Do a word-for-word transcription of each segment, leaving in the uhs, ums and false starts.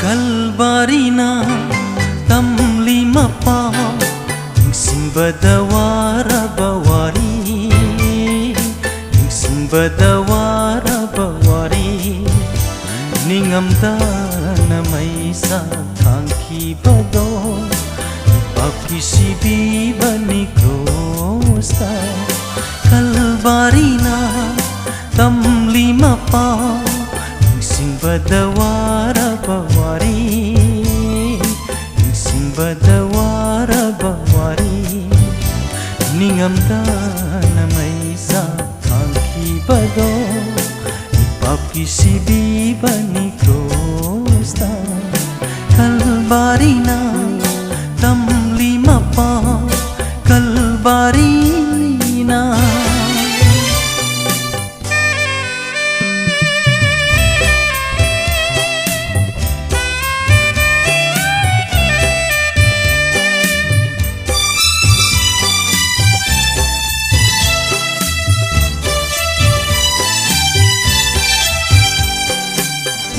ꯀꯜꯕꯥꯔꯤꯅ ꯇꯝꯂꯤ ꯃꯄꯥꯎ, ꯅꯤꯡꯁꯤꯡꯕꯗ ꯋꯥꯔꯕ ꯋꯥꯔꯤ, ꯅꯤꯡꯁꯤꯡꯕꯗ ꯋꯥꯔꯕ ꯋꯥꯔꯤ, ꯅꯤꯡꯉꯝꯗꯅ ꯃꯩꯁꯥ ꯊꯥꯡꯈꯤꯕꯗꯣ, ꯄꯥꯞꯀꯤ ꯁꯤꯕꯤꯕꯅꯤ ꯀ꯭ꯔꯣꯁꯇ꯫ ꯀꯜꯕꯥꯔꯤꯅ ꯇꯝꯂꯤ ꯃꯄꯥꯎ, ꯅꯤꯡꯁꯤꯡꯕꯗ ꯋꯥꯔꯕ ꯋꯥꯔꯤ, ꯅꯤꯡꯁꯤꯡꯕꯗ ꯋꯥꯔꯕ ꯋꯥꯔꯤ, ꯅꯤꯡꯉꯝꯗꯅ ꯃꯩꯁꯥ ꯊꯥꯡꯈꯤꯕꯗꯣ, ꯄꯥꯞꯀꯤ ꯁꯤꯕꯤꯕꯅꯤ ꯀ꯭ꯔꯣꯁꯇ꯫ ꯀꯜꯕꯥꯔꯤꯅ ꯇꯝꯂꯤ ꯃꯄꯥꯎ, ꯀꯜꯕꯥꯔꯤꯅ꯫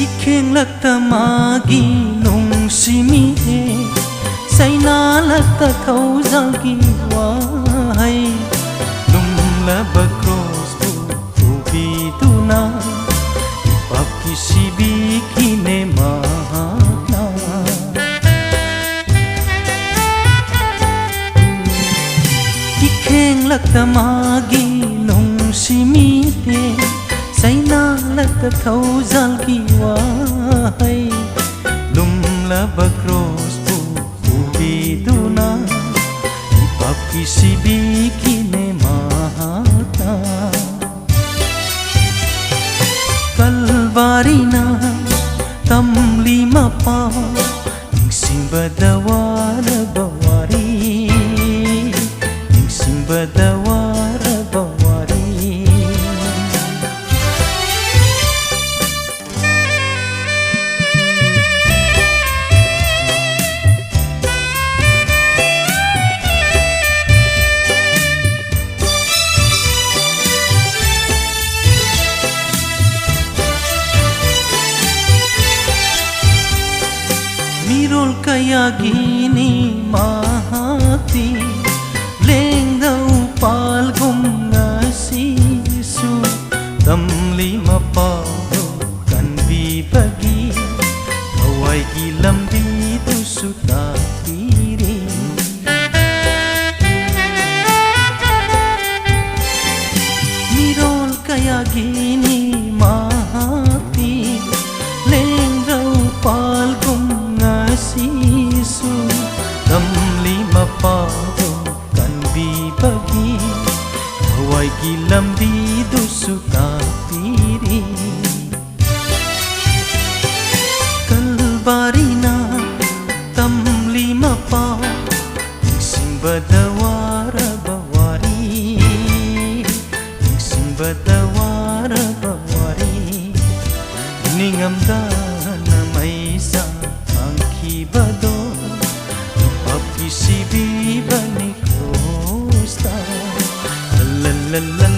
ꯏꯈꯦꯡꯂꯛꯇ ꯃꯥꯒꯤ ꯅꯨꯡꯁꯤ ꯃꯤꯠꯌꯦꯡ, ꯆꯩꯅꯥꯂꯛꯇ ꯊꯧꯖꯥꯜꯒꯤ ꯋꯥꯍꯩ, ꯂꯨꯝꯂꯕ ꯀ꯭ꯔꯣꯁꯄꯨ ꯄꯨꯕꯤꯗꯨꯅ ꯄꯥꯞꯀꯤ ꯁꯤꯕꯤꯈꯤꯅꯦ ꯃꯍꯥꯛꯅ꯫ ꯏꯈꯦꯡꯂꯛꯇ ꯃꯥꯒꯤ ꯅꯨꯡꯁꯤ ꯃꯤꯠꯌꯦꯡ, ꯆꯩꯅꯥꯂꯛꯇ ꯊꯧꯖꯥꯜꯒꯤ ꯋꯥꯍꯩ, ꯂꯨꯝꯂꯕ ꯀ꯭ꯔꯣꯁꯄꯨ ꯄꯨꯕꯤꯗꯨꯅ ꯄꯥꯞꯀꯤ ꯁꯤꯕꯤꯈꯤꯅꯦ ꯃꯍꯥꯛꯅ꯫ ꯀꯜꯕꯥꯔꯤꯅ ꯇꯝꯂꯤ ꯃꯄꯥꯎ, ꯅꯤꯡꯁꯤꯡꯕꯗ ꯋꯥꯔꯕ ꯋꯥꯔꯤ, ꯅꯤꯡꯁꯤꯡꯕꯗ ꯋꯥꯔꯕ ꯋꯥꯔꯤ꯫ ꯀꯌꯥꯒꯤꯅꯤ ꯃꯍꯥꯛꯇꯤ ꯂꯦꯡꯗꯧ ꯄꯥꯜꯒꯨꯝ ꯉꯁꯤꯁꯨ ꯇꯝꯂꯤ ꯃꯄꯥꯎ ꯀꯟꯕꯤꯕꯒꯤ ꯊꯋꯥꯏꯒꯤ ꯂꯝꯕꯤꯗꯨꯁꯨ ꯇꯥꯛꯄꯤꯔꯤ꯫ ꯃꯤꯔꯣꯜ ꯀꯌꯥꯒꯤꯅꯤ ꯃꯍꯥꯛꯇꯤ ꯂꯦꯡꯗꯧ ꯄꯥꯜꯒꯨꯝ ꯉꯁꯤꯁꯨ ꯇꯝꯂꯤ ꯃꯄꯥꯗꯣ ꯀꯟꯕꯤꯕꯒꯤ ꯊꯋꯥꯏꯒꯤ ꯂꯝꯕꯤꯗꯨꯁꯨ ꯇꯥꯛꯄꯤꯔꯤ꯫ ꯀꯜꯕꯥꯔꯤꯅ ꯇꯝꯂꯤ ꯃꯄꯥꯎ ꯅꯤꯡꯁꯤꯡꯕꯗ ꯋꯥꯔꯕ ꯋꯥꯔꯤ, ꯅꯤꯡꯁꯤꯡꯕꯗ ꯋꯥꯔꯕ ꯋꯥꯔꯤ, ꯅꯤꯡꯉꯝꯗꯅ ꯃꯩꯁꯥ ꯐꯪꯈꯤꯕꯗꯣ ꯄꯥꯞꯀꯤ ꯁꯤꯕꯤꯕꯅꯤ ꯀ꯭ꯔꯨꯁꯇ꯫ ꯂ ꯂ ꯂ